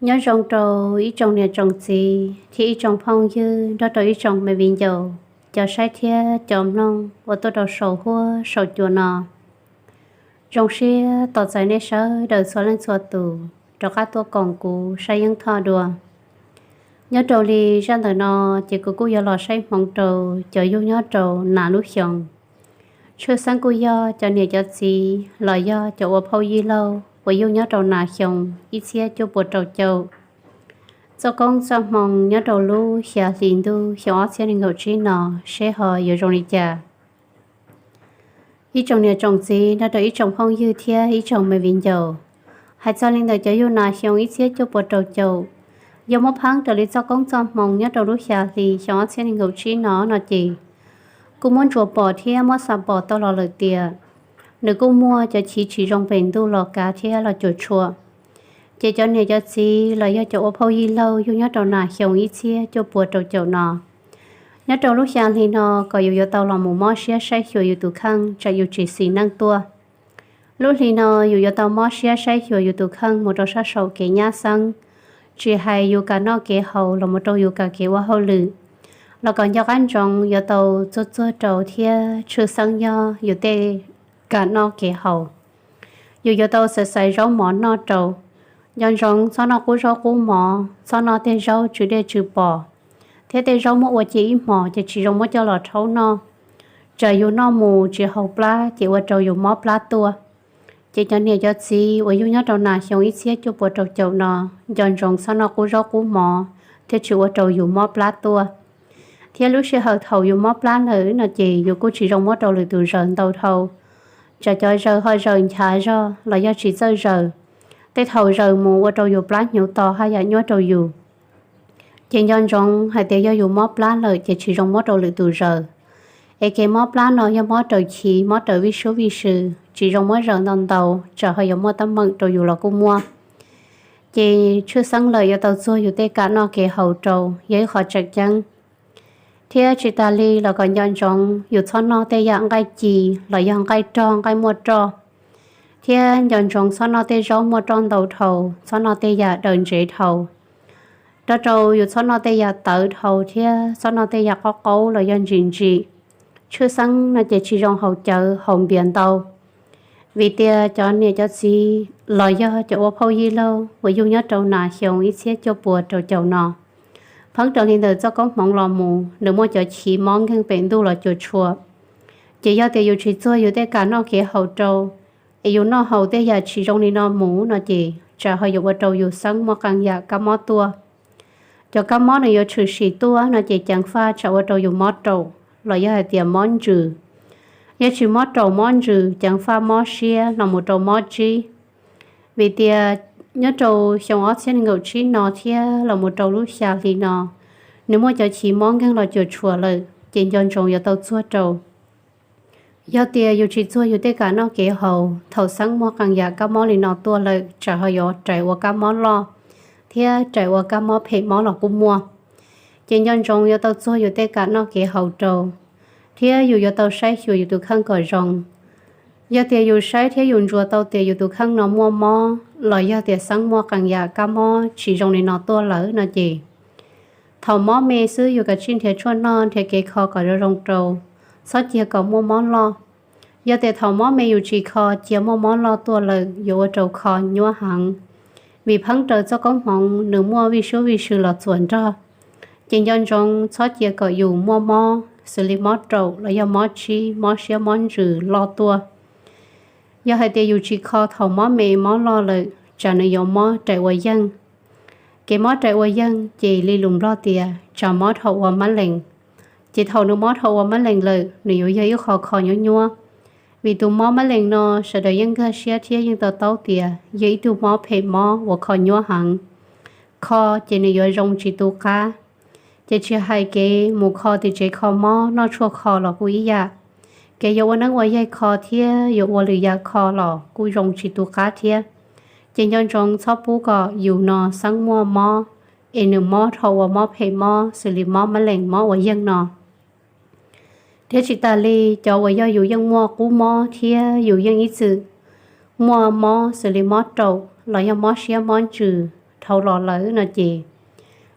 Nyob zoo rau ib tsoom niam tsoom txiv thiab ib tsoom phooj ywg nrog rau ib tsoom me viv ncaus, cov saib thiab cov mloog uas tuaj rau saum huab saum cua no. Zoo siab tos txais nej sawv daws txhua leej txhua tus rov qab tuaj koom kuv saib Yeeb Thoj dua. Nyob rau li zaj ntawm no, ces kuv kuj yuav los saib hmoov rau cov yug nyob rau nas lub xyoo. Tshwj xeeb kuj yog cov niam cov txiv los yog cov ua phauj yij laug uas yug nyob rau nas xyoo ib txhiab cuaj puas rau caum. Txoj koob txoj hmoo nyob rau lub xya hli ntuj xyoo ob txhiab nees nkaum tsib no, seb ho yuav zoo li cas. Ib tsoom niam tsoom txiv nrog rau ib tsoom phooj ywg thiab ib tsoom me viv ncaus, hais txog li ntawm cov yug nas xyoo ib txhiab cuaj puas rau caum, yog muab pheeb raws li txoj koob txoj hmoo nyob rau lub xya hli xyoo ob txhiab nees nkaum tsib no no ces, kuj muab ntsuas pom thiab muab xav pom tau los lawm tias, nws kuj muaj cov chiv tsis zoo pem ntuj los kav thiab los cuam tshuam. Ces cov niam cov txiv los yog cov ua phauj yij laug yug nyob rau nas xyoo ib txhiab cuaj puas rau caum no, nyob rau lub xya hli no kom yus yuav tau los mus mob siab saib xyuas yus tus kheej tsam yus tsis xis neej tuaj. Lub hli no yus yuav tau mob siab saib xyuas yus tus kheej mus rau sab saum kev nyab xeeb, tsis hais yus kam noj kev haus los mus rau yus kam kev ua hauj lwm, los kom nco qab ntsoov yuav tau txuag txuag rau thiab tshwj xeeb yog yus tej kam noj kev haus. Yus yuav tau xaiv xaiv zaub mov noj rau. Nco ntsoov txhob noj qub zaub qub mov, txhob noj tej zaub tsw dej tsw pos, thiab tej zaub muab ua ce ib hmos ces tsis zoo muab coj los rhaub noj, tsam yus noj mus tsis haum plab ces ua rau yus mob plab tuaj. Ces cov niam cov txiv uas yug nyob rau nas xyoo ib txhiab cuaj puas rau caum no, nco ntsoov txhob noj qub zaub qub mov thiab tsis ua rau yus mob plab tuaj. Thiab lub sij hawm thaum yus mob plab lawm no ces yus kuj tsis zoo muab rau lwm tus zaws ntau dhau, tsam cov zaws ho zaws nchav zog los yog tsis txawj zaws, tej thaum zaws mus ua rau yus plab hnyuv to haj yam nyuaj rau yus. Ces nco ntsoov hais tias yog yus mob plab lawm ces tsis zoo muab rau lwm tus zaws. Es kev mob plab no yog mob raws chiv, mob raws vij sub vij sw, tsis zoo muab zaws ntau ntau, tsam ho yuav muaj teeb meem rau yus los kuj muaj. Ces tshwj xeeb lawm yuav tau txuag yus tej kam noj kev haus rau, yog ib qho tseem ceeb. Thiab tsis tas li los kom nco ntsoov yus txhob noj tej yam nqaij ci los yog nqaij rog nqaij muaj roj. Thiab nco ntsoov txhob noj tej zaub muaj roj ntau dhau, txhob noj tej yam daws ntsev dhau. Rau rau yus txhob noj tej yam tawv dhau thiab txhob noj tej yam qaub qaub los yog ntsim ntsim. Tshwj xeeb no ces tsis zoo haus cawv haus npias ntau. Vim tias cov niam cov txiv los yog cov ua phauj yij laug uas yug nyob rau nas xyoo ib txhiab cuaj puas rau caum no, pheeb raws li ntawm txoj koob hmoov los mus nws muaj cov chiv mob nkeeg pem ntuj los cuam tshuam. Ces yog tias yus tsis txuag yus tej kam noj kev haus rau, es yus noj haus tej yam tsis zoo li no mus no ces tsam ho yuav ua rau yus xeeb muaj qee yam kab mob tuaj. Cov kab mob nws yuav tshwm sim tuaj no ces ceev faj tsam ua rau yus mob raum los yog hais tias mob ntsws. Yog tsis mob raum mob ntsws, ceev faj mob siab los mus rau mob tsib. Vim tias nyob rau xyoo ob txhiab nees nkaum tsib no thiab los mus rau lub xya hli no, nws muaj cov chiv mob nkeeg los cuam tshuam lawm ces nco ntsoov yuav tau txuag rau. Yog tias yus tsis txuag yus tej kam noj kev haus, thaum xeeb muaj qee yam kab mob li no tuaj lawm tsam ho yuav rais ua kab mob loj thiab rais ua kab mob phem mob los kuj muaj. Ces nco ntsoov yuav tau txuag yus tej kam noj kev haus rau, thiab yus yuav tau saib xyuas yus tus kheej kom zoo. Yog tias yus saib thiab yus ntsuas tau tias yus tus kheej no muaj mob los yog tias xeeb muaj qee yam kab mob tsis zoo li no tuaj lawm no ces, thaum mob me xwb yus kav tsij nrhiav tshuaj noj, nrhiav kev kho kom zoo zoo rau, txhob cia kom muaj mob loj. Yog tias thaum mob me yus tsis kho, cia muaj mob loj tuaj lawm yuav ua rau kho nyuaj heev. Vim pheeb raws txoj koob hmoov nws muaj vij sub vij sw los txuas nrog. Ces nco ntsoov txhob cia kom yus muaj mob xws li mob raum los yog mob tsib, mob siab mob ntsws loj tuaj. Yog hais tias yus tsis kho thaum mob me mob loj lawm tsam nws yuav mob rais ua yeej. Kev mob rais ua yeej ces li lus Nplog tias tsam mob thaum ua mab lees. Ces thaum nws mob thaum ua mab lees lawm nws yuav yog ib qho kho nyuaj nyuaj. Vim tus mob mab lees no sawv daws yeej nkag siab thiab yeej to taub tias yog ib tug mob phem mob uas kho nyuaj heev. Kho ces nws yuav zoo tsis tu qab. Ces tsis hais kev mus kho tim tsev kho mob noj tshuaj kho los kuj ib yam. Kev yuav ua neeb ua yaig kho thiab yuav ua lwm yam kho los kuj zoo tsis tu qab thiab. Ces nco ntsoov txhob pub kom yus no xeeb muaj mob, es nws mob thaum ua mob phem mob xws li mob mab lees mob ua yeej no. Thiab tsis tas li, cov uas yog yus yeej muaj qub mob thiab yus yeej ib txwm muaj mob xws li mob raum los yog mob siab mob ntsws, dhau los lawm no ces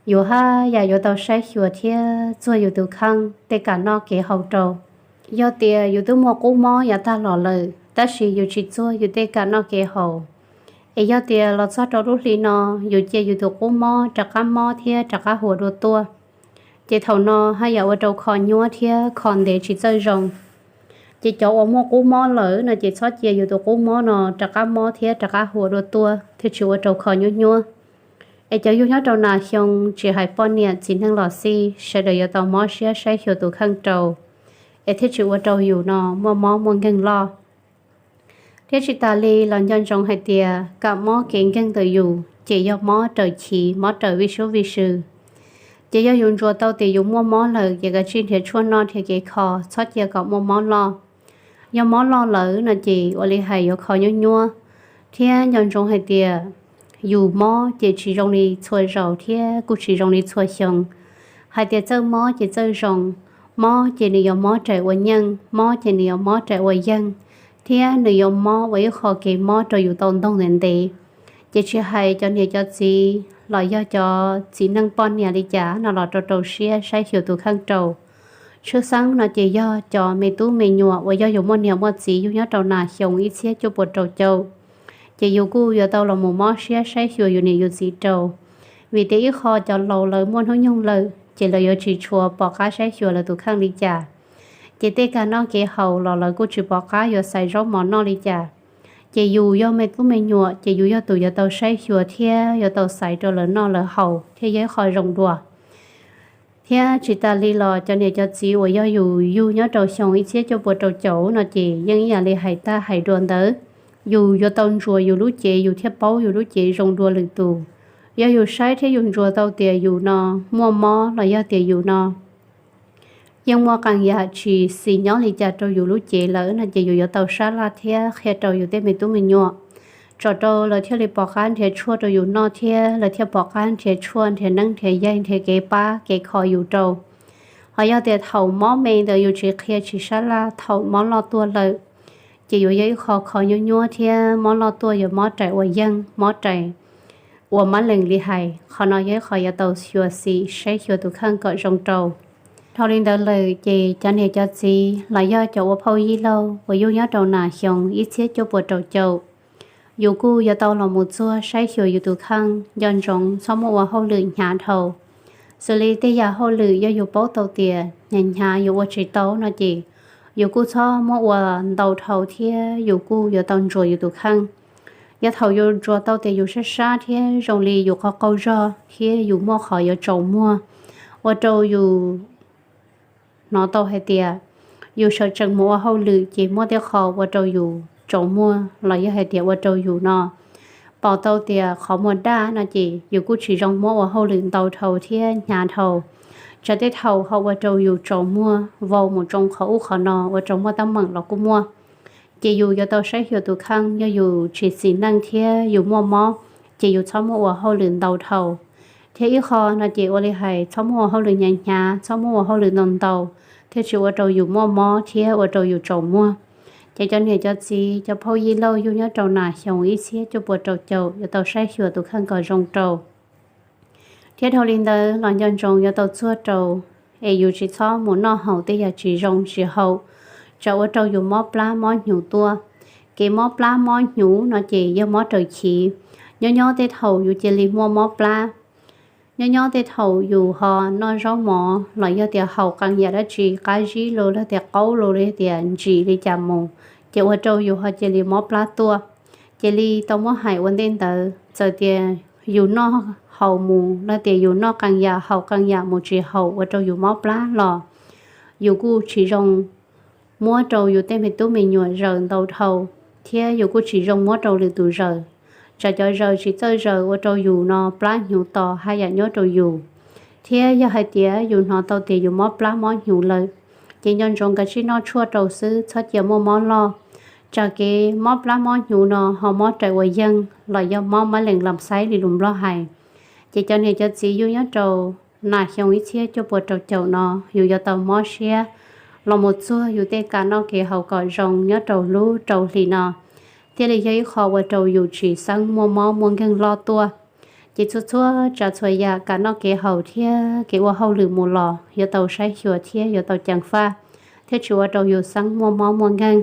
yus haj yam yuav tau saib xyuas thiab txuag yus tus kheej tej kam noj kev haus rau. Yog tias yus twb muaj qub mob yav tag los lawm tab sis yus tsis txuag yus tej kam noj kev haus, es yog tias los txog rau lub hli no yus cia yus tus qub mob rov qab mob thiab rov qab huam dua tuaj, ces thaum no haj yam ua rau kho nyuab thiab kho ntev tsis txawj zoo. Ces cov uas muaj qub mob lawm no ces txhob cia yus tus qub mob no rov qab mob thiab rov qab huam dua tuaj thiaj tsis ua rau kho nyuab nyuab. Es cov yug nyob rau nas xyoo tsis hais poj niam txiv neej los xij sawv daws yuav tau mob siab saib xyuas tus kheej rau, es thiaj tsis ua rau yus no muaj mob muaj nkeeg loj. Thiab tsis tas li los nco ntsoov hais tias kam mob kev nkeeg ntawm yus ces yog mob raws chiv mob raws vij sub vij sw. Ces yog yus ntsuas tau tias yus muaj mob lawm ces kav tsij nrhiav tshuaj noj nrhiav kev kho txhob cia kom muaj mob loj. Yog mob loj lawm no ces ua li hais yuav kho nyuab nyuab. Thiab nco ntsoov hais tias yus mob ces tsis zoo li txhua zaus thiab kuj tsis zoo li txhua xyoo. Hais tias txawj mob ces txawj zoo, mob ces nws yuav mob raws ua nyeej, mob ces nws yuav mob raws ua yeej, thiab nws yuav mob ua ib qho kev mob rau yus tau ntoog ntev ntev. Ces tsis hais cov niam cov txiv los yog cov txiv neej poj niam li cas no los rau rau siab saib xyuas tus kheej rau. Tshwj xeeb no ces yog cov me tub me nyuam uas yog yus muaj niam muaj txiv yug nyob rau nas xyoo ib txhiab cuaj puas rau caum, ces yus kuj yuav tau los mus mob siab saib xyuas yus niam yus txiv rau. Vim tias ib qho cov laus lawv muaj hnub nyoog lawm ces lawv yuav tsis tshua pom qab saib xyuas lawv tus kheej li cas. Ces tej kam noj kev haus los lawv kuj tsis pom qab yuav xaiv zaub mov noj li cas. Ces yus yog me tub me nyuam ces yus yog tus yuav tau saib xyuas thiab yuav tau xaiv rau lawv noj lawv haus thiaj yog ib qho zoo dua. Thiab tsis tas li los cov niam cov txiv uas yog yus yug nyob rau xyoo ib txhiab cuaj puas rau caum no ces yeej ib yam li hais tag hais dua ntawd, yus yuav tau ntsuas yus lub cev yus thiaj paub yus lub cev zoo dua lwm tus. Yog yus saib thiab yus ntsuas tau tias yus no muaj mob los yog tias yus no yeej muaj qee yam tsis xis nyob li cas rau yus lub cev lawm no ces yus yuav tau sab laj thiab qhia rau yus tej me tub me nyuam, tsam rau lawv thiaj li pom qab nrhiav tshuaj rau yus noj thiab lawv thiaj pom qab nrhiav tshuaj nrhiav neeb nrhiav yaig nrhiav kev pab kev kho yus rau. Ho yog tias thaum mob me ntawd yus tsis qhia tsis sab laj thaum mob loj tuaj lawm, ces yuav yog ib qho kho nyuab nyuab thiab mob loj tuaj yuav mob raws ua yeej mob raws ua mab lees li hais. Qhov no yog ib qho yuav tau xyuas xim saib xyuas tus kheej kom zoo rau. Dhau li ntawd lawm ces cov niam cov txiv los yog cov ua phauj yij laug uas yug nyob rau nas xyoo ib txhiab cuaj puas rau caum, yus kuj yuav tau los mus txuag saib xyuas yus tus kheej, nco ntsoov txhob muab ua hauj lwm hnyav dhau. Xws li tej yam hauj lwm yog yus paub tau tias hnyav hnyav yus ua tsis tau no ces yus kuj txhob muab ua ntau dhau thiab yus kuj yuav tau ntsuas yus tus kheej. Yog thaum yus ntsuas tau tias yus sab sab thiab zoo li yus qaug qaug zog thiab yus muaj qhov yuav tsaus muag, ua rau yus hnov tau hais tias yus sawv tsees mus ua hauj lwm ces muaj tej qho ua rau yus tsaus muag los yog hais tias ua rau yus no pom tau tias qhov muag daj no ces yus kuj tsis zoo muab ua hauj lwm ntau dhau thiab hnyav dhau. Tsam tej thaum ho ua rau yus tsaus muag vau mus tsoo qhov ub qhov no ua rau muaj teeb meem los kuj muaj. Ces yus yuav tau saib xyuas tus kheej, yog yus tsis xis neej thiab yus muaj mob ces yus txhob muab ua hauj lwm ntau dhau. Thiab ib qho no ces ua li hais txhob muab ua hauj lwm hnyav hnyav, txhob muab ua hauj lwm ntau ntau, thiaj tsis ua rau yus muaj mob thiab ua rau yus tsaus muag. Ces cov niam cov txiv cov phauj yij laug yug nyob rau nas xyoo ib txhiab cuaj puas rau caum yuav tau saib xyuas tus kheej kom zoo rau. Thiab dhau li ntawd los nco ntsoov yuav tau txuag rau, es yus tsis txhob mus noj haus tej yam tsis zoo tsis haum, tsam ua rau yus mob plab mob hnyuv tuaj. Kev mob plab mob hnyuv no ces yog mob raws chiv. Nyob nyob tej thaum yus cia li muaj mob plab. Nyob nyob tej thaum yus ho noj zaub mov los yog tias haus qee yam dab tsi qab zib los yog tias qaub los yog tias ntsim li cas mus, ces ua rau yus ho cia li mob plab tuaj. Cia li tau muab hais ua ntej ntawd, txawm tias yus noj haus mus los tias yus noj qee yam haus qee yam mus tsis haum ua rau yus mob plab los yus kuj tsis zoo muab rau yus tej me tub me nyuam zaws ntau dhau, thiab yus kuj tsis zoo muab rau lwm tus zaws. Tsam cov zaws tsis txawj zaws ua rau yus no plab hnyuv tos haj yam nyob rau yus. Thiab yog hais tias yus hnov tau tias yus mob plab mob hnyuv lawm, ces nco ntsoov kav tsij noj tshuaj rau xwb, txhob cia muaj mob loj. Tsam kev mob plab mob hnyuv no ho mob raws ua yeej los yog mob mab lees lam xaib li lus Nplog hais. Ces cov niam cov txiv yug nyob rau nas xyoo ib txhiab cuaj puas rau caum no, yus yuav tau mob siab los mus txuag yus tej kam noj kev haus kom zoo nyob rau lub rau hlis no, thiaj li yog ib qho ua rau yus tsis xeeb muaj mob muaj nkeeg loj tuaj. Ces txhua txhua tsav txhua yam kam noj kev haus thiab kev ua hauj lwm mus los yuav tau saib xyuas thiab yuav tau ceev faj, thiaj tsis ua rau yus xeeb muaj mob muaj nkeeg.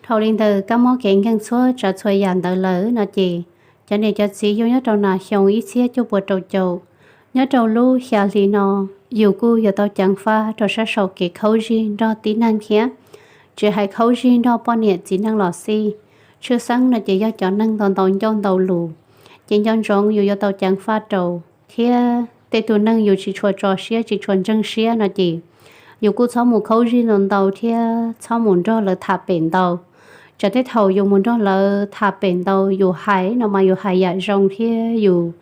Dhau li ntawm kab mob kev nkeeg txhua tsav txhua yam ntawd lawm no ces, cov niam cov txiv yug nyob rau nas xyoo ib txhiab cuaj puas rau caum, nyob rau lub xya hli no, yus kuj yuav tau ceev faj rau sab saum kev khaub zig nrog tib neeg thiab. Tsis hais khaub zig nrog poj niam txiv neej los xij, tshwj xeeb no ces yog cov neeg ntau ntau ncauj ntau lus, ces nco ntsoov yus yuav tau ceev faj rau. Thiab tej tus neeg yus tsis tshua tso siab tsis tshua ntseeg siab no ces, yus kuj txhob mus khaub zig ntau ntau thiab txhob mus nrog lawv tham pem ntau. Tsam tej thaum yus mus nrog lawv tham pem ntau, yus hais no mas yus hais yam zoo thiab yus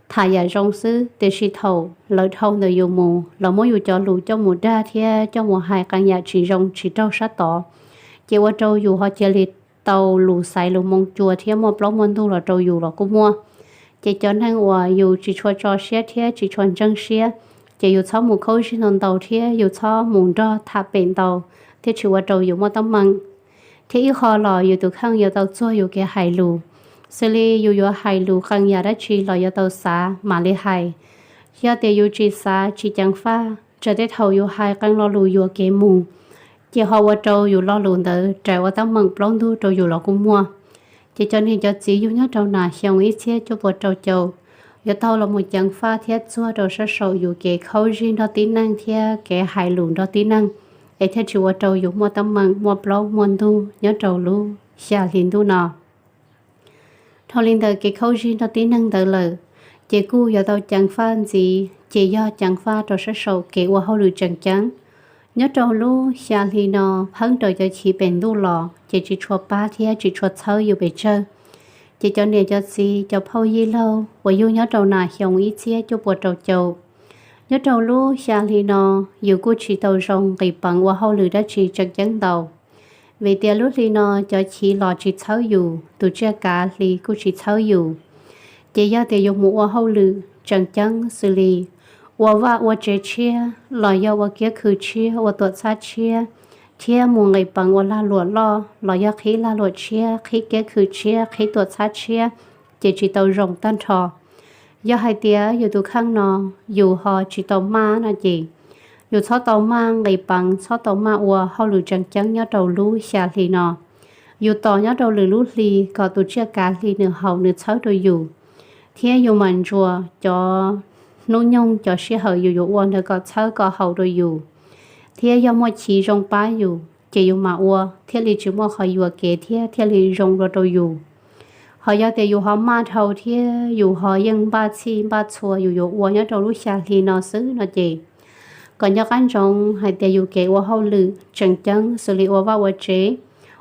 tham yam zoo xwb, tiam sis thaum lawv dhau ntawm yus mus, lawv muab yus cov lus coj mus dag thiab coj mus hais qee yam tsis zoo tsis raug sab tod, ces ua rau yus ho cia li tau lus xaiv lus moo cua thiab muaj plaub muaj ntug los rau yus los kuj muaj. Ces cov neeg uas yus tsis tshua tso siab thiab tsis tshua ntseeg siab, ces yus txhob mus khaub zig ntau ntau thiab yus txhob mus nrog tham pem ntau, thiaj tsis ua rau yus muaj teeb meem. Thiab ib qho los yus tus kheej yuav tau txuag yus kev hais lus, xws li yus yuav hais lus qee yam dab tsi los yuav tau xav mam li hais. Yog tias yus tsis xav tsis ceev faj, tsam tej thaum yus hais qee lo lus yuam kev mus, ces ho ua rau yus lo lus ntawd rais ua teeb meem plaub ntug rau yus los kuj muaj. Ces cov niam cov txiv yug nyob rau nas xyoo ib txhiab cuaj puas rau caum, yuav tau los mus ceev faj thiab txuag rau sab saum yus kev khaub zig nrog tib neeg thiab kev hais lus nrog tib neeg, es thiaj tsis ua rau yus muaj teeb meem muaj plaub muaj ntug nyob rau lub xya hli ntuj no. Dhau li ntawm kev khaub zig nrog tib neeg ntawd lawm, ces kuj yuav tau ceev faj ntxiv, ces yog ceev faj rau sab saum kev ua hauj lwm tseem ceeb. Nyob rau lub xya hli no, pheeb raws cov chiv pem ntuj los ces tsis tshua pab thiab tsis tshua txhawb yus pes tsawg. Ces cov niam cov txiv cov phauj yij laug uas yug nyob rau nas xyoo ib txhiab cuaj puas rau caum, nyob rau lub xya hli no, yus kuj tsis tau zoo nqis peev ua hauj lwm dab tsi tseem ceeb ntau. Vim tias lub hli no cov chiv los tsis txhawb yus, tus tsiaj kav hli kuj tsis txhawb yus. Ces yog tias yus mus ua hauj lwm tseem ceeb xws li ua vaj ua tsev tshiab los yog ua kiab khw tshiab ua tuam txhab tshiab, thiab mus nqis peev ua lag luam loj los yog qhib lag luam tshiab qhib kiab khw tshiab qhib tuam txhab tshiab, ces tsis tau zoo tag nrho. Yog hais tias yus tus kheej no yus ho tsis tau maj no ces, yus txhob tau maj nqis peev txhob tau maj ua hauj lwm tseem ceeb nyob rau lub xya hli no. Yus tos nyob rau lwm lub hli kom tus tsiaj kav hli nws haus nws txhawb rau yus, thiab yus mam ntsuas cov hnub nyoog cov sij hawm yus yuav ua ntawd kom txhawb kom haus rau yus. Thiab yog muaj chiv zoo pab yus ces yus mam ua thiaj li tsis muaj qhov yuam kev thiab thiaj li zoo dua rau yus. Ho yog tias yus ho maj dhau thiab yus ho yeej npaj txhij npaj txhua yus yuav ua nyob rau lub xya hli no xwb no ces, kom nco qab ntsoov hais tias yus kev ua hauj lwm tseem ceeb xws li ua vaj ua tsev,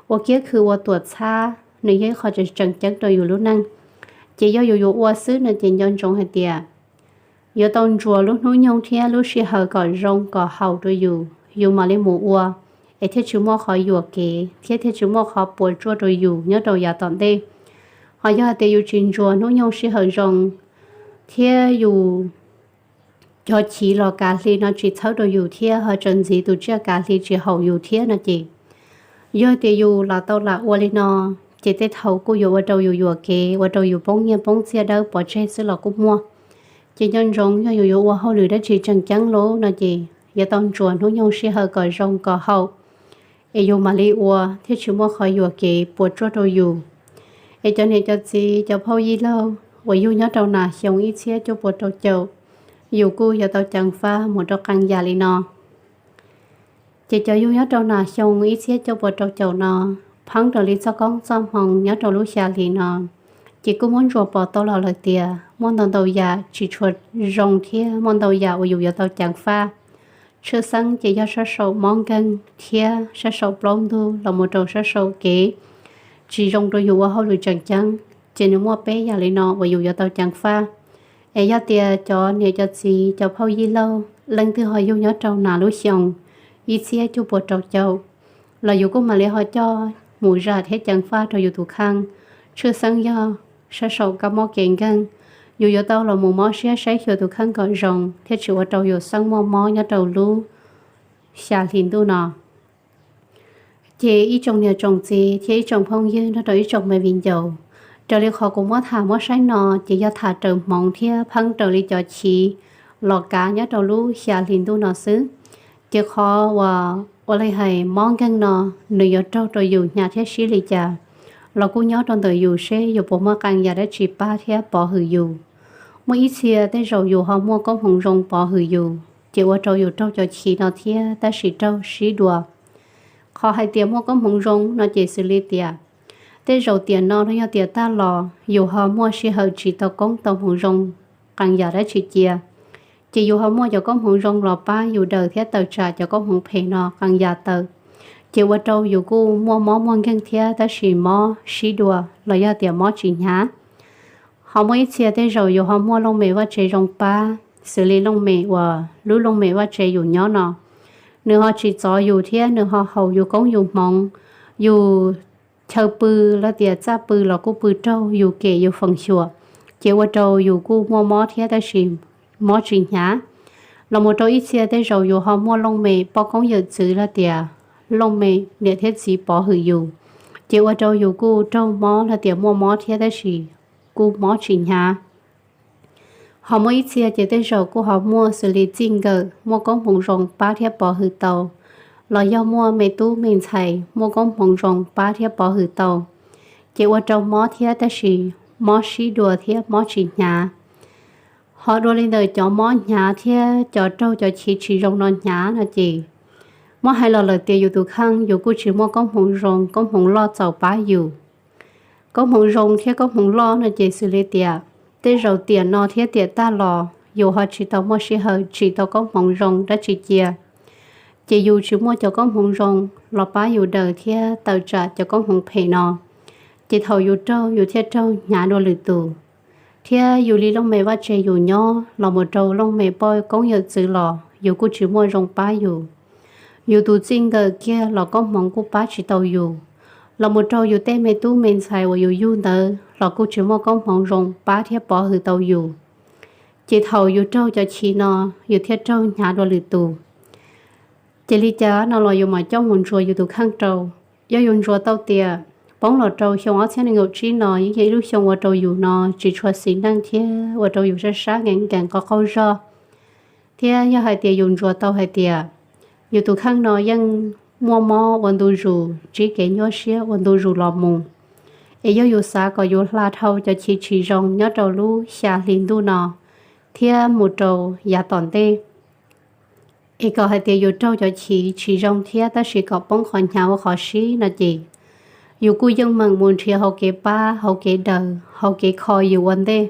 ua kiab khw ua tuam txhab, nws yog ib qho tseem ceeb rau yus lub neej. Ces yog yus yuav ua xwb no ces nco ntsoov hais tias yuav tau ntsuas lub hnub nyoog thiab lub sij hawm kom zoo kom haus rau yus, yus mam li mus ua, es thiaj tsis muaj qhov yuam kev thiab thiaj tsis muaj qhov puas tsuaj rau yus nyob rau yav tom ntej. Ho yog hais tias yus tsis ntsuas hnub nyoog sij hawm zoo, thiab yus cov chiv los kav hli no tsis txhawb rau yus thiab ho tseem ntxiv tus tsiaj kav hli tsis haus yus thiab no ces, yog tias yus lam tau lam ua li no, ces tej thaum kuj yuav ua rau yus yuam kev ua rau yus poob nyiaj poob txiaj dawb pov tseg xwb los kuj muaj. Ces nco ntsoov yog yus yuav ua hauj lwm dab tsi tseem ceeb lawm no ces yuav tau ntsuas hnub nyoog sij hawm kom zoo kom haus, es yus mam li ua thiaj tsis muaj qhov yuam kev puas tsuaj rau yus. Es cov niam cov txiv cov phauj yij laug uas yug nyob rau nas xyoo ib txhiab cuaj puas rau caum, yus kuj yuav tau ceev faj mus rau qee yam li no. Ces cov yug nyob rau nas xyoo ib txhiab cuaj puas rau caum no, pheeb raws li txoj koob txoj hmoo nyob rau lub xya hli no, ces kuj muab ntsuas pom tau los lawm tias muaj ntau ntau yam tsis tshua zoo thiab muaj ntau yam uas yus yuav tau ceev faj, tshwj xeeb ces yog sab saum mob nkeeg thiab sab saum plaub ntug los mus rau sab saum kev tsis zoo rau yus ua hauj lwm tseem ceeb, ces nws muaj peb yam li no uas yus yuav tau ceev faj. Es yog tias cov niam cov txiv cov phauj yij laug leej twg ho yug nyob rau nas lub xyoo ib txhiab cuaj puas rau caum, los yus kuj mam li ho coj mus zam thiab ceev faj rau yus tus kheej, tshwj xeeb yog sab saum kab mob kev nkeeg. Yus yuav tau los mus mob siab saib xyuas tus kheej kom zoo thiaj tsis ua rau yus xeeb muaj mob nyob rau lub xya hli ntuj no. Ces ib tsoom niam tsoom txiv thiab ib tsoom phooj ywg nrog rau ib tsoom me viv ncaus, Raws li qhov kuv muab tham muab saib no ces yog tham raws hmoov thiab pheeb raws li cov chiv los kav nyob rau lub xya hli ntuj no xwb. Ces qhov uas ua li hais mob nkeeg no, nws yuav raug rau yus hnyav thiab sib li cas los kuj nyob rau ntawm yus seb yus puas muaj qee yam dab tsi pab thiab pov hwm yus. Muaj ib txhia tej zaum yus ho muaj koob hmoov zoo pov hwm yus ces ua rau yus raug cov chiv no thiab tab sis raug sib dua. Qhov hais tias muaj koob hmoov zoo no ces xws li tias tej zaum tiam no los yog tiam tag los yus ho muaj sij hawm tsis tau koob tau hmoov zoo qee yam dab tsi cia, ces yus ho muaj cov koob hmoov zoo los pab yus daws thiab tawm tsam cov koob hmoov phem no qee yam tawm, ces ua rau yus kuj muaj mob muaj nkeeg thiab tab sis mob sib dua los yog tias mob tsis hnyav. Ho muaj ib txhia tej zaum yus ho muaj looj mem vaj tse zoo pab, xws li looj mem uas lub looj mem vaj tse yus nyob no, nws ho tsis txov yus thiab nws ho haum yus koob yus hmoov, yus chaw pw los tias txaj pw los kuj pw raug, yus kem yus feem xyuam, ces ua rau yus kuj muaj mob thiab tab sis mob tsis hnyav. Los mus rau ib txhia tej zaum yus ho muaj looj mem poj koob yawm txwv los tias looj mem niam thiab txiv pov hwm yus, ces ua rau yus kuj raug mob los tias muaj mob thiab tab sis kuj mob tsis hnyav. Ho muaj ib txhia ces tej zaum kuj ho muaj xws li txij nkawm muaj koob hmoov zoo pab thiab pov hwm tau, los yog muaj me tub me ntxhais muaj koob hmoov zoo pab thiab pov hwm tau, ces ua rau mob thiab tab sis mob sib dua thiab mob tsis hnyav. Ho dua li ntawm cov mob hnyav thiab cov raug cov chiv tsis zoo no hnyav no ces muab hais los lawm tias yus tus kheej yus kuj tsis muaj koob hmoov zoo koob hmoov loj txaus pab yus. Koob hmoov zoo thiab koob hmoov loj no ces xws li tias tej zaum tiam no thiab tiam tag los yus ho tsis tau muaj sij hawm tsim tau koob hmoov zoo dab tsi cia, ces yus tsis muaj cov koob hmoov zoo los pab yus daws thiab tawm tsam cov koob hmoov phem no, ces thaum yus raug yus thiaj raug hnyav dua lwm tus. Thiab yus li looj mem vaj tse yus nyob los mus rau looj mem poj koob yawm txwv los yus kuj tsis muaj zoo pab yus. Yus tus txij nkawm kiag los koob hmoov kuj pab tsis tau yus, los mus rau yus tej me tub me ntxhais uas yus yug ntawd los kuj tsis muaj koob hmoov zoo pab thiab pov hwm tau yus. Ces thaum yus raug cov chiv no, yus thiaj raug hnyav dua lwm tus. Ces li cas no los yus mam coj mus ntsuas yus tus kheej rau. Yog yus ntsuas tau tias poob los rau xyoo ob txhiab nees nkaum tsib no yeej yog ib lub xyoo ua rau yus no tsis tshua xis neej thiab ua rau yus sab sab nkees nkees qaug qaug zog. Thiab yog hais tias yus ntsuas tau hais tias yus tus kheej no yeej muaj mob ua ntu zus, ntsib kev nyuaj siab ua ntu zus los mus, es yog yus xav kom yus hla dhau cov chiv tsis zoo nyob rau lub xya hli ntuj no thiab mus rau yav tom ntej, es kom hais tias yus raug cov chiv tsis zoo thiab tab sis kom poob qhov hnyav ua qhov sib no ces yus kuj yeej meem mus nrhiav hauv kev pab hauv kev daws hauv kev kho yus ua ntej,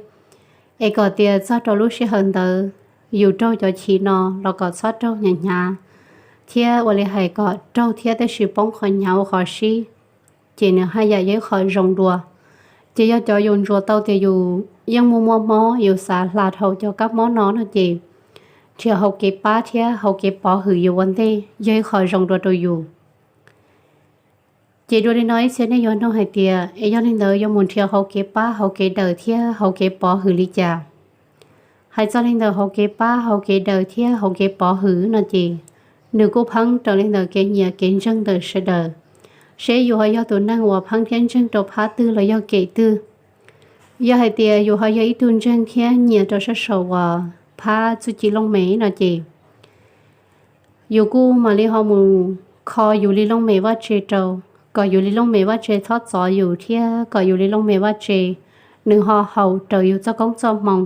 es kom tias txog rau lub sij hawm ntawd yus raug cov chiv no los kom txhob raug hnyav hnyav, thiab ua li hais kom raug thiab tab sis poob qhov hnyav ua qhov sib, ces nws haj yam yog ib qho zoo dua. Ces yog cov yus ntsuas tau tias yus yeej muaj muaj mob yus xav hla dhau cov kab mob no no ces nrhiav hauv kev pab thiab hauv kev pov hwm yus ua ntej yog ib qho zoo dua rau yus. Ces dua li no ib txhia nej yuav nug hais tias es yog li ntawd yuav mus nrhiav hauv kev pab hauv kev daws thiab hauv kev pov hwm li cas? Hais txog li ntawm hauv kev pab hauv kev daws thiab hauv kev pov hwm no ces nws kuj pheeb raws li ntawm kev nyiam kev ntseeg ntawm sawv daws, seb yus ho yog tus neeg uas pheeb thiab ntseeg rau phab twg los yog kem twg. Yog hais tias yus ho yog ib tug ntseeg thiab nyiam rau sab saum uas phab txuj ci looj mem no ces yus kuj mam li ho mus kho yus li looj mem vaj tse rau, kom yus li looj mem vaj tse txhob txov yus thiab kom yus li looj mem vaj tse nws ho haum raws yus txoj koob txoj hmoo.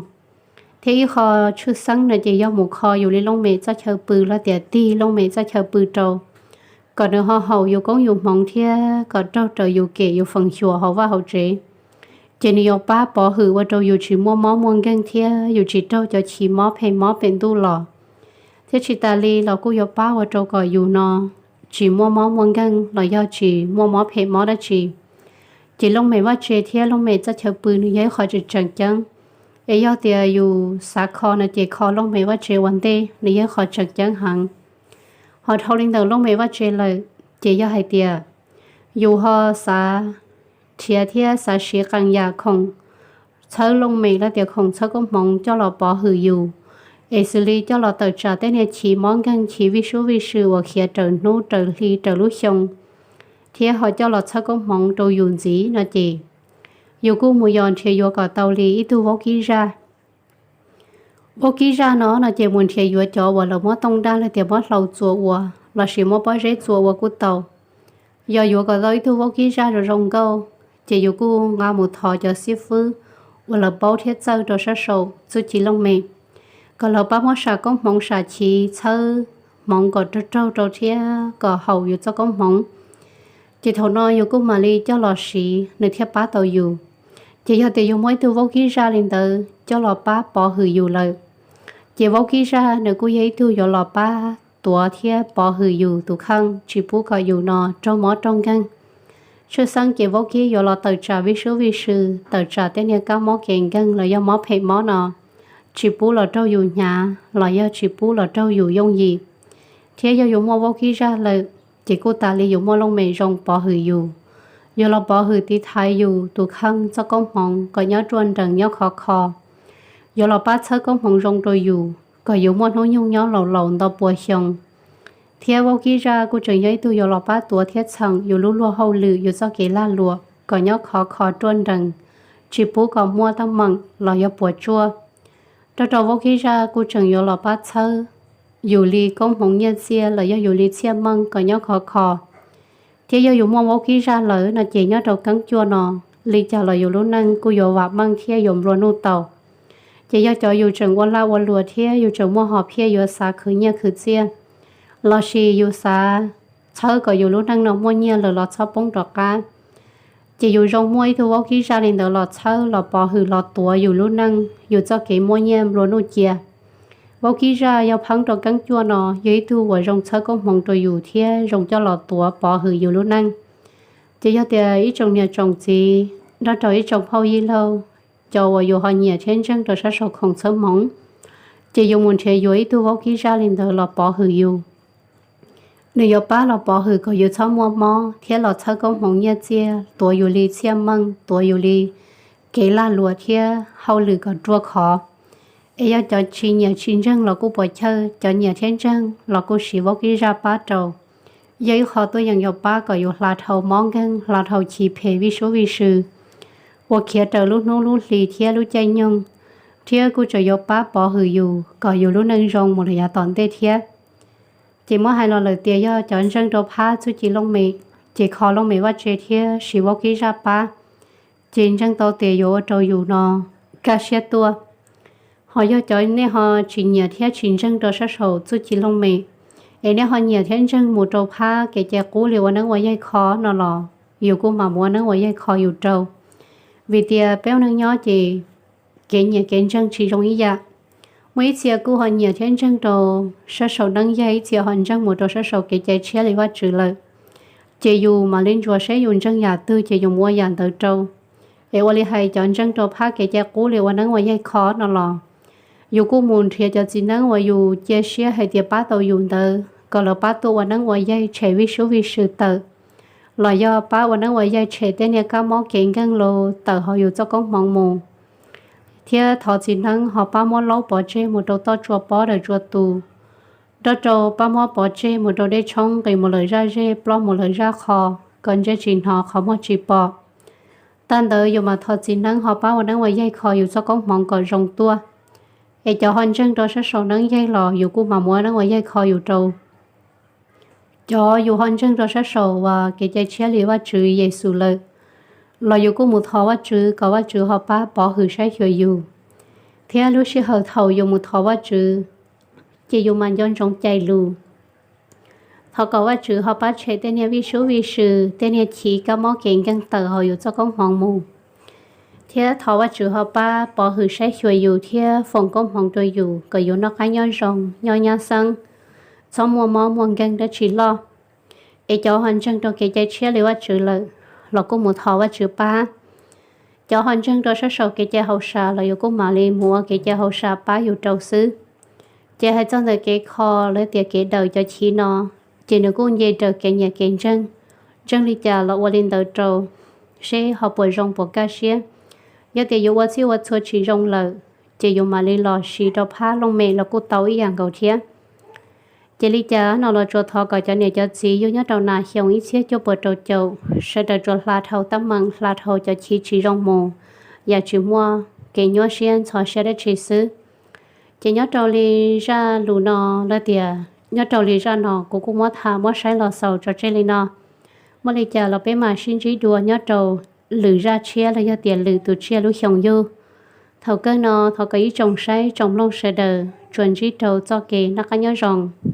Thiab ib qho tshwj xeeb no ces yog mus kho yus li looj mem txoj chaw pw los tias tig looj mem txoj chaw pw rau, kom nws ho haum yus koob yus hmoov thiab kom raug raws yus kem yus feem xyuam hauv vaj hauv tsev. Ces nws yuav pab pov hwm ua rau yus tsis muaj mob muaj nkeeg thiab yus tsis raug cov chiv mob phem mob pem ntuj los, thiab tsis tas li los kuj yuav pab ua rau kom yus no tsis muaj mob muaj nkeeg los yog tsis muaj mob phem mob dab tsi. Ces looj mem vaj tse thiab looj mem txoj chaw pw nws yog ib qho tseem tseem ceeb. Es yog tias yus xav kho no ces kho looj mem vaj tse ua ntej nws yog ib qho tseem ceeb heev. Ho dhau li ntawm looj mem vaj tse lawm ces yog hais tias yus ho xav nrhiav thiab xav siv qee yam khoom txhawb looj mem los tias khoom txhawb koob hmoov coj los pov hwm yus, es xws li coj los tawm tsam tej niag chiv mob nkeeg chiv vij sub vij sw uas khiav raws hnub raws hli raws lub xyoo, thiab ho coj los txhawb koob hmoov rau yus ntxiv no ces yus kuj mus yos nrhiav yuav kom tau li ib tug vaub kib zaj. Vaub kib zaj no no ces mus nrhiav yuav cov uas lawv muab tooj daj los tias muab hlau txuas ua lossis muab pob zeb txuas ua kuj tau. Yog yuav kom tau ib tug vaub kib zaj zoo zoo nkauj, ces yus kuj nqa mus thov cov xib fwb uas lawv paub thiab txawj rau sab saum txuj ci looj mem, kom lawv pab muab sam koob hmoov sam chiv txhawb hmoov kom raug raug rau thiab kom haum yus txoj koob hmoov. Ces thaum no yus kuj mam li coj los siv nws thiaj pab tau yus. Ces yog tias yus muaj ib tug vaub kib zaj li ntawd coj los pab pov hwm yus lawm, ces vaub kib zaj nws kuj yog ib tug yuav los pab tuav thiab pov hwm yus tus kheej tsis pub kom yus no raug mob raug nkeeg. Tshwj xeeb ces vaub kib yuav los tawm tsam vij sub vij sw, tawm tsam tej niag kab mob kev nkeeg los yog mob phem mob no, tsis pub los raug yus hnyav los yog tsis pub los raug yus yooj yim. Thiab yog yus muaj vaub kib zaj lawm, ces kuj tas li yus muaj looj mem zoo pov hwm yus, yuav los pov hwm tiv thaiv yus tus kheej txoj koob hmoov kom nyob ruaj nrees nyob khov kho, yuav los pab txhawb koob hmoov zoo rau yus kom yus muaj hnub nyoog nyob laus laus nto puas xyoo. Thiab vaub kib zaj kuj tseem yog ib tug yuav los pab tuav thiab txheem yus lub luag hauj lwm yus txoj kev lag luam kom nyob khov kho ruaj nrees, tsis pub kom muaj teeb meem los yog puas tsuaj. Nrog rau vaub kib zaj kuj tseem yuav los pab txhawb yus li koob hmoov nyiaj txiaj los yog yus li txhiaj meej kom nyob khov kho. Thiab yog yus muaj vaub kib zaj lawm no ces nyob rau keeb cuaj no, li cas los yus lub neej kuj yuav vam meej thiab yuav nplua nuj tau. Ces yog cov yus tseem ua laj ua luam thiab yus tseem muaj hom phiaj yuav xav khwv nyiaj khwv txiaj, lossis yus xav txhawb kom yus lub neej no muaj nyiaj lawm los txhob poob rov qab, ces yus zoo muaj ib tug vaub kib zaj li ntawd los txhawb los pov hwm los tuav yus lub neej yus txoj kev muaj nyiaj nplua nuj cia. Vaub kib zaj yog pheeb rau keeb cuaj no yog ib tug uas zoo txhawb koob hmoov rau yus thiab zoo coj los tuav pov hwm yus lub neej. Ces yog tias ib tsoom niam tsoom txiv nrog rau ib tsoom phauj yij laug, cov uas yus ho nyiam thiab ntseeg rau sab saum khoom txhawb hmoov, ces yus mus nrhiav yuav ib tug vaub kib zaj li ntawd los pov hwm yus. Nws yuav pab los pov hwm kom yus txhob muaj mob thiab los txhawb koob hmoov nyiaj txiaj, tuav yus li txhiaj meej, tuav yus li kev lag luam thiab hauj lwm kom ruaj khov. Es yog cov tsis nyiam tsis ntseeg los kuj puas chawj, cov nyiam thiab ntseeg los kuj siv vaub kib zaj pab rau. Yog ib qho tuaj yeem yuav pab kom yus hla dhau mob nkeeg, hla dhau chiv phem vij sub vij sw, ua khiav raws lub hnub lub hli thiab lub caij nyoog, thiab kuj tseem yuav pab pov hwm yus kom yus lub neej zoo mus rau yav tom ntej thiab. Ces muab hais los lawm tias yog cov ntseeg rau phab txuj ci looj mem, ces kho looj mem vaj tse thiab siv vaub kib zaj pab, ces ntseeg tau tias yuav ua rau yus no kaj siab tuaj. Ho yog cov nej ho tsis nyiam thiab tsis ntseeg rau sab saum txuj ci looj mem, es nej ho nyiam thiab ntseeg mus rau phab kev cai qub li ua neeb ua yaig kho no los yus kuj mam mus ua neeb ua yaig kho yus rau. Vim tias peb ua neej nyob ces kev nyiam kev ntseeg tsis zoo ib yam. Muaj ib txhia kuj ho nyiam thiab ntseeg rau sab saum neeb yaig, ib txhia ho ntseeg mus rau sab saum kev cai tshiab li Vajtswv lawm. Ces yus mam li ntsuas seb yus ntseeg yam twg ces yus mus ua yam ntawd rau. Es ua li hais cov ntseeg rau phab kev cai qub li ua neeb ua yaig kho no los yus kuj mus nrhiav cov txiv neeb uas yus cia siab hais tias pab tau yus ntawd kom lawv pab tuaj ua neeb ua yaig tshem vij sub vij sw tawm, los yog pab ua neeb ua yaig tshem tej niag kab mob kev nkeeg los tawm hauv yus txoj koob hmoov mus. Thiab thov txiv neeb ho pab muab laub pov tseg mus rau toj tsua pob daws tsua tus, nrog rau pab muab pov tseg mus rau dej tshoob nqis mus lawm zaj zej, ploj mus lawm zaj qho, kom ntsia tsis hnov qhov muag tsis pom. Tag ntawd yus mam thov txiv neeb ho pab ua neeb ua yaig kho yus txoj koob hmoov kom zoo tuaj. Es cov ho ntseeg rau sab saum neeb yaig los yus kuj mam mus ua neeb ua yaig kho yus rau. Cov yus ho ntseeg rau sab saum uas kev cai tshiab li Vajtswv Yexus lawm, los yus kuj mus thov Vajtswv kom Vajtswv ho pab pov hwm saib xyuas yus. Thiab lub sij hawm thaum yus mus thov Vajtswv, ces yus mam nco ntsoov cais lus, thov kom Vajtswv ho pab tshem tej niag vij sub vij sw, tej niag chiv kab mob kev nkeeg tawm hauv yus txoj koob hmoov mus. Thiab thov Vajtswv ho pab pov hwm saib xyuas yus thiab foom koob hmoov rau yus kom yus noj qab nyob zoo, nyob nyab xeeb, txhob muaj mob muaj nkeeg dab tsi loj. Es cov ho ntseeg rau kev cai tshiab li Vajtswv lawm, los kuj mus thov Vajtswv pab. Cov ho ntseeg rau sab saum kev cai hauj sam los yus kuj mam li mus ua kev cai hauj sam pab yus rau xwb. Ces hais txog ntawm kev kho lawv tias kev daws cov chiv no, ces nws kuj nce raws kev nyiam kev ntseeg. Ntseeg li cas los ua li ntawd rau, seb ho puas zoo puas kaj siab. Yog tias yus ua txhij ua txhua tsis zoo lawm, ces yus mam li los siv rau phab looj mem los kuj tau ib yam nkaus thiab. Ces li cas no los tsuas thov kom cov niam cov txiv yug nyob rau nas xyoo ib txhiab cuaj puas rau caum, sawv daws tsuas hla dhau teeb meem, hla dhau cov chiv tsis zoo mus, yam tsis muaj kev nyuaj siab ntxhov siab dab tsi xwb. Ces nyob rau li zaj lus no, lawv tias nyob rau li zaj no kuv kuj muab tham muab saib los xaus tso tseg li no. Muaj li cas los peb mam sib ntsib dua nyob rau lwm zaj tshiab los yog tias lwm tus tsiaj lub xyoo yug. Thaum kawg no thov kom ib tsoom saib tsoom mloog sawv daws tsuas ntsib rau txoj kev noj qab nyob zoo.